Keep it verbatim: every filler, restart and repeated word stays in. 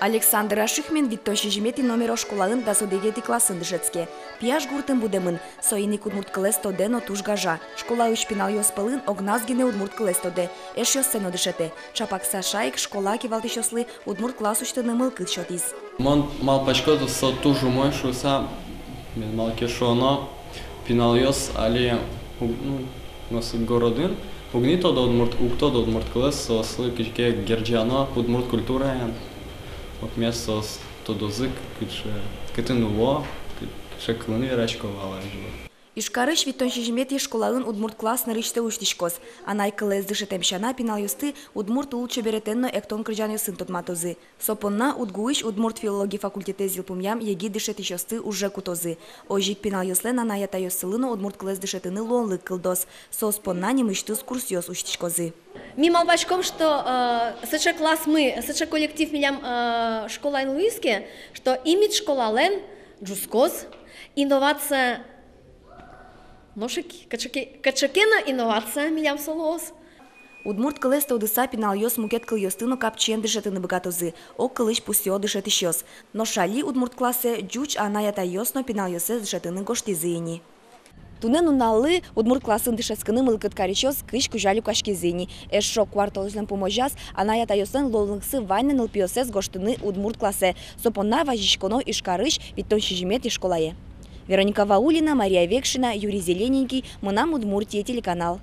Александр Ашихмин витьтон сизьыметӥ номеро школаын дас одӥгетӥ классын дышетске. Пияш гуртын будэмын, соин ик удмурт кылэз тодэ но туж гажа. Школаысь пиналъёс пӧлын огназ гинэ удмурт кылэз тодэ, эшъёссэ но дышетэ. Чапак Саша ик школа кивалтӥсьёслы удмурт класс усьтыны мылкыд сётӥз. Мон малпасько, со туж умой шуыса, мед малы ке шуоно, пиналъёс али уг-, ну, нош городын уг ни тодо удмурт, уг тодо удмурт кылэз, соослы кызьы ке герӟано удмурт культураен. Окмес соос тодозы, кыӵе, кытын уло, кыӵе кылын верасько вал озьы. Ижкарысь витьтон сизьыметӥ школаын удмурт класс нырысьсэ усьтӥськоз. Анай кылэз дышетэм сяна, пиналъёсты удмурт лулчеберетэн но эктон-кырӟанъёсын тодматозы. Со понна УдГУысь удмурт филология факультетэз йылпумъям егит дышетӥсьёсты уже кутозы. Озьы ик пиналъёслэн анай-атайёссылы но удмурт кылэз дышетыны луонлык кылдоз. Соос понна нимысьтыз курсъёс усьтӥськозы. Ми малпаськом, что, э, сыӵе классмы, сыӵе коллектив милям, э, школаын луиз ке, что имидж школалэн ӝутскоз, инновация, нош ик кыӵе ке, кыӵе ке но инновация милям со луоз. Удмурт кылэз тодыса, пиналъёс мукет кылъёсты но капчиен дышетыны быгатозы, огкылысь пусъё дышетӥсьёс. Нош али удмурт классэ ӟуч анай-атайёс но пиналъёссэс дышетыны гожтӥзы ини. Туннэ нуналлы удмурт классын дышетскыны мылкыд карисьёс кызь кузя люкаськизы ини. Эшшо куартолэзьлэн пумозяз анай-атайёслэн луонлыксы вань на нылпиоссэс гожтыны удмурт классэ. Со понна вазиськоно Ижкарысь витьтон сизьыметӥ школае. Вероника Ваулина, Мария Векшина, Юрий Зелененький, «Мынам Удмуртие» телеканал.